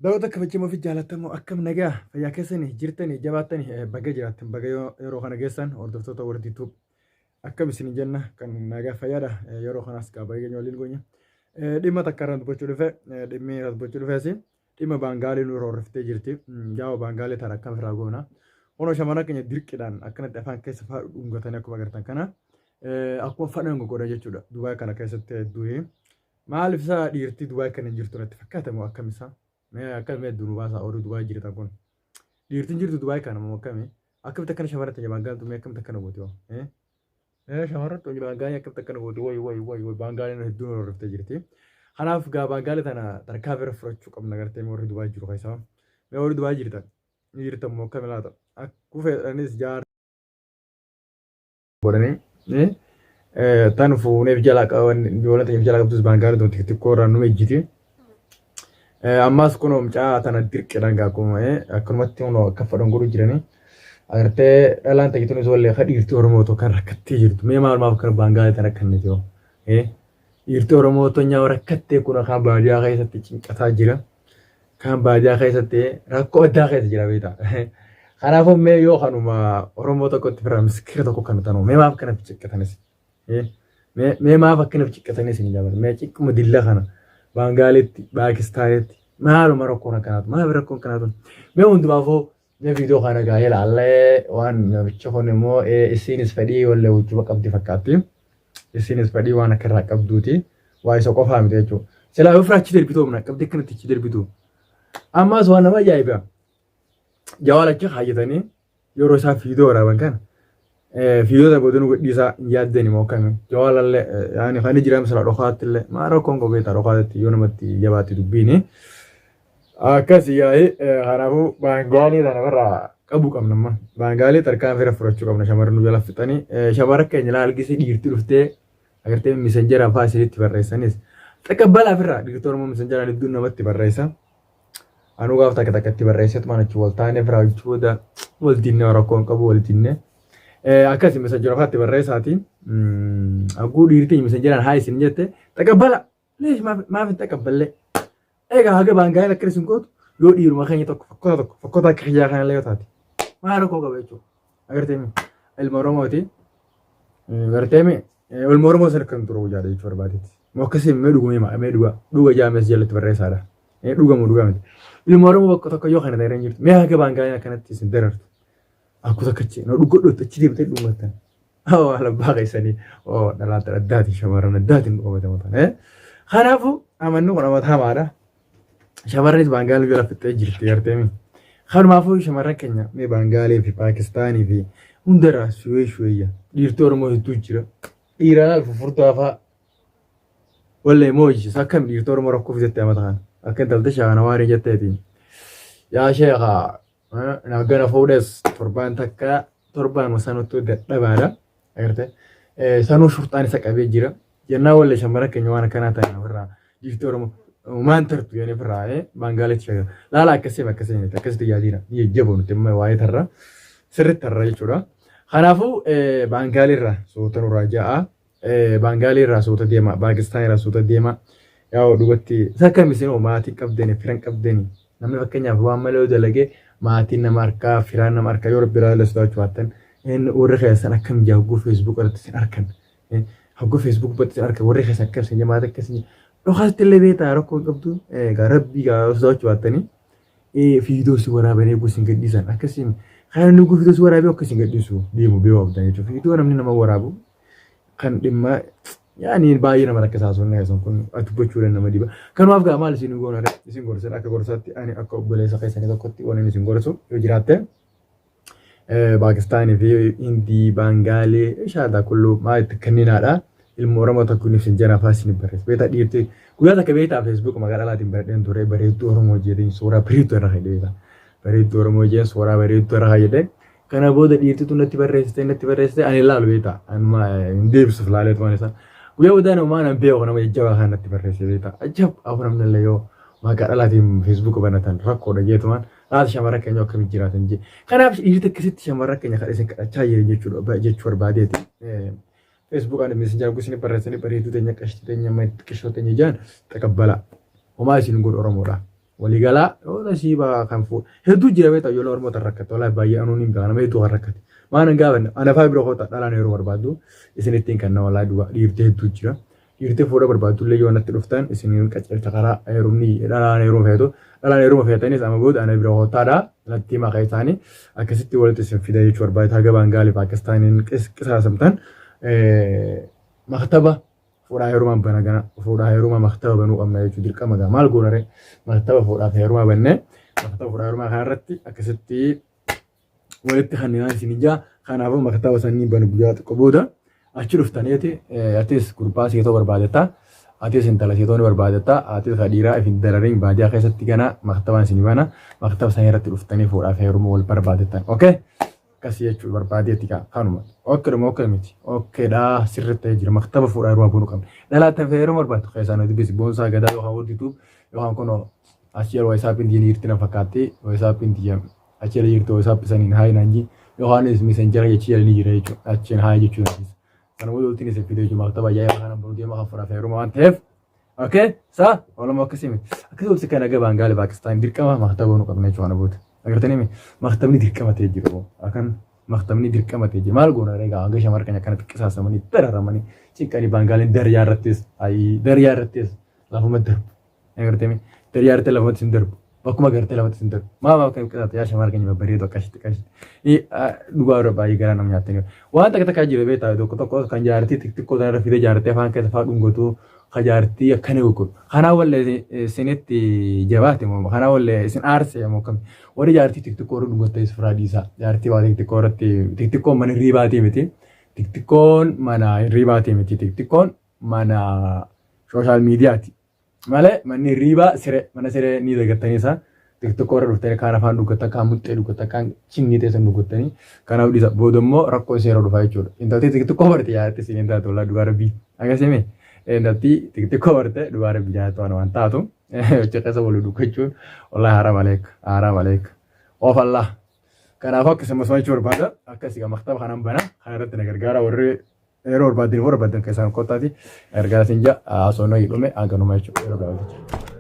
Daawwattoota kabajamoo fi jaallatamoo, akkam nagaa fayyaa keessanii jirtanii jabaattanii? Baga jiraattan, baga yeroo kana geessan. Hordoftoota wardiituu, akkam isin jenna? Kan nagaa fayyaadha. Yeroo kanaas qaaba keenya waliin gonya. Dhimma takka irraa dubbachuu dhufe. Dhimmi irraa dubbachuu dhufes dhimma Baangaalii nu hordoftee jirti. Yaa'u Baangaalii tana akkam irraa goona? Kunoo shamarran keenya dirqiidhaan akkanatti afaan keessa fa'aa dhungatanii, akkuma agartan kana, akkuma fadhan godha jechuudha. Dubaay kana keessatti hedduu. Maaliif isaa dhiirtii Dubaay kana hin jirtu natti fakkaata moo akkam isaa? Mee akkam hedduu nu baasaa oduu Dubaay jirtan kun. Dhiirtiin jirtu Dubaay kana moo akkami? Akkamitti akkana shamarran teenya Baangaaltu mee akkamitti akkana gooti hoo? Shamarran teenya Baangaalii akkamitti akkana gooti? Wayi wayi wayi wayi, Baangaaliin hedduu nu hordoftee jirti. Kanaaf gaa Baangaalii tana tarkaanfii irra fudhachuu qabna gartee warri Dubaay jiru keessaa. Mee warri Dubaay jirtan? Ni jirtan moo akkami laata? Akkuma fedhanis jaar godhanii tan fuuneef jala qaban, ijoolleen teenya jala qabdus Baangaalii tun xixiqqoo irraa nu ejjiti. Ammas kun mucaa tana dirqiidhaan gaa akkuma akkanumatti kunoo akka fedhan godhu jiranii. Agartee dhalaan ta'e tunis wallee akka dhiirtii Oromoo tokko kan rakkattee jirtu. Mee maal maaf akkana Baangaalii tana akka inni jiru? Dhiirtii Oromoo tonyaa rakkattee kun kan baadiyyaa keessatti cinqataa jira. Kan baadiyyaa keessatti rakkoo addaa keessa jira beektaa. Kanaafuu mee yoo kanuma Oromoo tokkotti fira miskiina tokko kan tanu mee maaf akkana cinqatanis? Mee maaf akkana cinqatanis hin jaaban? Mee ciqquma dilla kana Baangaalitti, Paakistaanitti maaluma rakkoon akkanaatu? Maaf rakkoon akkanaatu? Mee hundumaafuu mee viidiyoo kana gaa ilaallee, waan namichi kun immoo isiinis fedhii wallee wajjuba qabdi fakkaatti. Isiinis fedhii waan akka irraa qabduuti. Waa isa qofaa miti jechuudha. Silaa yoo fira achi darbitu humna qabdi akkanatti achi darbitu. Ammas waan nama ajaa'iba. Jawaal achi kaayyatanii yeroo isaa viidiyoo waraaban kana viidiyoo booda nu gadhiisaa hin yaaddani moo akkami? Jawaalallee yaani kan jiran sila dhokaatti illee maa rakkoon qobeeta dhokaatti yoo namatti jabaatti dubbiini. Akkas yaa'ii kanaafuu Baangaalii tana irraa qabuu qabna amma. Baangaalii tarkaanfii irra fudhachuu qabna, shamarran nu jala fixanii. Shamarra keenya ilaalgisi dhiirti dhuftee agartee misenjera fa'aa isinitti barreessanis. Taqabbalaa ofirraa, dhiirti Oromoo misenjeraan hedduun namatti barreessa. Anuu gaaf takka takkatti barreesseetu mana achi wal taanee biraa hojii booda wal dinnee, rakkoo hin qabu wal dinnee. Akkasi misenjera fa'aatti barreessaati. Hagguu dhiirti misenjeraan haa isin jette taqabbala. Leesh maaf hin taqabballee? Egaa haga Baangaaleen akka isin gootu yoo dhiiruma keenya tokko fakkoota tokko fakkoota akka kiyyaa kanallee yoo taate maal rakkoo qaba jechuudha. Agartee ilma Oromooti. Agartee ilma Oromoo sana kan dura hojjaadha jechuu barbaadetti. Moo akkasii mee dhuguma mee dhuga dhuga jaames jalatti barreessaadha. Dhuga moo dhugaa miti? Ilma Oromoo bakka tokko yoo kana ta'e jirtu mee haga Baangaaleen akkanatti isin darartu. Akkuma akkachi na dhugodhu achi deemtee dhugattan. Waan abbaa keessanii dhalaata addaatiin shamarran addaatiin qabatamu tana. Kanaafuu amanni kun amata hamaadha. Shamarranis Baangaalii jala fixxee jirti gartee. Kanumaafuu shamarran keenya mee Baangaalii fi Paakistaanii fi hundarraa shuwee shuweeyya. Dhiirtii Oromoo hedduu jira. Dhiiraan alfu furdaa fa'aa. Wallee moo hojii akkam dhiirtii Oromoo rakkoo fidatte amata kana. Akka intalti shaana waan jetteetiin. Yaa sheekaa nagana fuudhes torbaan takka torbaan sanuttuu dadhabaadha. Agartee sanuu shurxaan isa qabee jira. Jennaa wallee shamarran keenya waan akkanaa ta'an ofirraa dhiirtii Oromoo maan tartu jedhanii ofirraa Baangaalitti shagara. Laala akkasii akkasii miti, akkasitti yaadiina. Ni jajjaboo nuti amma waa'ee tarra sirriitti tarra jechuudha. Kanaafuu Baangaalii irraa suuta nurraa ja'a. Baangaalii irraa suuta deema. Paakistaan irraa suuta deema. Yaa'u dhugatti sakka isin maatii qabdani firan qabdani. Namni fakkeenyaaf waan malee yoo dalage maatiin nama harkaa firaan nama harkaa yoo rabbi irraa sodaachuu baattan warri keessan akkam jaa hogguu Facebook irratti isin harkan, hogguu Facebook irratti isin harkan, warri keessan akkam isin jamaata akkasii dhokaatti illee beektaa rakkoo hin qabdu. Egaa rabbi gaa sodaachuu baattanii viidiyoo si waraabanii eeguu isin gadhiisan akkasiin kan inni eeguu viidiyoo si waraabee akka isin gadhiisu deemu beekuu qabdan jechuudha. Viidiyoo namni nama waraabu kan dhimma yaani baay'ee nama rakkisaa sun keessan kun dubbachuudhaan nama dhiba. Kanumaaf gaa maal isin goona isin gorsan? Akka gorsaatti ani akka obboleessa keessanii tokkotti waan isin gorsu yoo jiraatte, Paakistaanii fi Hindii, Baangaalee, inshaallah kulluu maal itti kenninaadha. Ilma Oromoo tokko inni isin jara fa'aa isin barreessa. Beektaa dhiirti guyyaa takka beektaa Facebook maqaa dhalaatiin baradheen ture, bareedduu Oromoo jedheen suuraa bareedduu irra kaa'e beektaa. Bareedduu Oromoo jedheen suuraa bareedduu irra kaa'e. Kana booda dhiirtitu natti barreessite, ani ilaalu beektaa. Anuma hin deebisuuf laalee tuman isaa. Guyyaa booda nama nan beeku nama jajjabaa kan natti barreesse beektaa. Ajab, afur namni illee yoo maqaa dhalaatiin Facebook banatan rakkoodha jeetumaan laata shamarran keenya akkamitti jiraatan jee. Kanaaf dhiirti akkasitti shamarran keenya kan isin kadhachaa jiran jechuudha jechuu barbaadeeti. Facebookaan messenger isin barreessanii bareedduu teenya, qashtii teenya, qishoo teenya jaan taqabbala. Homaa isin godhu Oromoodha. Waliigalaa yoo nasiiba kan fuudhu hedduu jira beektaa ijoollee Oromoo tan rakkate wallaahi baay'ee anuun hin beekan nama hedduu kan rakkate. Maan hin gaafanne ana fa'aa bira kottaa dhalaan yeroo barbaaddu isinittiin kenna wallaahi dhugaa dhiirti hedduu jira. Dhiirti fuudha barbaaddu illee yoo natti dhuftan isiniin qaceelcha karaa heerumni dhalaan heeruma feetu dhalaan heeruma feetanis amma booda ana bira kottaadha natti himaa keessaanii akkasitti walitti isin fida jechuu barbaade haga Baangaali Paakistaaniin qisaasamtan maktaba fuudhaa heerumaan bana gana fuudhaa heerumaa maktaba banuu qabna jechuu dirqama gaa maal goona ree maktaba fuudhaaf heerumaa bannee maktaba fuudhaa heerumaa kanarratti akkasitti walitti kanninaan isin ijaa kanaafuu maktaba sanii banu guyyaa xiqqoo booda achi dhuftaniiti atis gurbaa seetoo barbaadetta atis intala seetoo ni barbaadetta atis ka dhiiraa ifin darariin baadiyaa keessatti gana maktabaan isin bana maktaba sanii irratti dhuftanii fuudhaaf heeruma wal barbaadettan okay akkasii jechuu barbaadeeti kaa kanuma okay dhuma okay miti okay dha sirriitti ta'ee jira maktaba fuudhaa heeruma banuu qabna dhalaa ta'e heeruma barbaaddu keessaa nu dubbisi boonsaa gadaa yookaan wardituu yookaan kunoo achi yeroo isaappiin diinii jirti na fakkaatti isaappiin tiyya achi jala jirtu WhatsApp saniin haay naan jii yohaanis messenger jechi jala ni jira jechuudha achiin haay jechuu dandeessa. Kana booda oltiin isin fidee jechuudha maktaba ajaa'ibaa kana boruu deema kan fudhaaf heeruma waan ta'eef. Okay sa walumaa akkasii miti akkasii olti kana gabaan gaale Paakistaan dirqama maktaba nu qabna jechuudha kana booda. Agartanii mi maktabni dirqama ta'ee jiru akkan maktabni dirqama ta'ee jira maal goona egaa hanga shamarran keenya akkanatti qisaasamanii dararamanii cinqanii baangaaliin dariyaa irrattis ayii dariyaa irrattis lafuma darbu. Agartee mi dariyaa irratti lafumatti sin darbu. Bakkuma gartee lafatti sin darbu. Maa maa kan qisaata yaa shamarran keenya babbareedu akkasitti akkasitti. Dhugaa irra baay'ee garaa nama nyaattanii. Waan takka takka jira beektaa tokko tokko kan jaartii xixiqqoo sana irra fidee jaartee afaan keessa fa'aa dhungatu kan jaartii akkana gurguru. Kanaa wallee isinitti jabaate moo kanaa wallee isin aarse moo akkami. Warri jaartii xixiqqoo irra dhungatte firaa dhiisaa. Jaartii waa xixiqqoo irratti xixiqqoon mana hirriibaatii miti. Xixiqqoon mana hirriibaatii miti. Xixiqqoon mana sooshaal miidiyaati. Malee manni hirriibaa siree mana siree ni dagattanii isaa tiktokkoo irra dhuftanii kaan afaan dhugattan kaan muxxee dhugattan kaan chinnii teessan dhugattanii kanaaf dhiisa booda immoo rakkoo seera dhufaa jechuudha. Intalti tiktokkoo barte yaadatti siin hin taatu wallaahi dhugaa rabbii akkasii intalti tiktokkoo barte dhugaa rabbii jaallatu waan waan taatu jecha keessa walii dhugachuun wallaahi haaraam aleek haaraam aleek of Allah. Kanaafuu akkasumas waan jechuu barbaada akkasii maktaba kanaan bana kana irratti na gargaara warri yeroo barbaaddan yeroo barbaaddan keessaan kottaati gargaara siin jaa haasoo hidhume hanganuma jechuudha yeroo gabaabaa.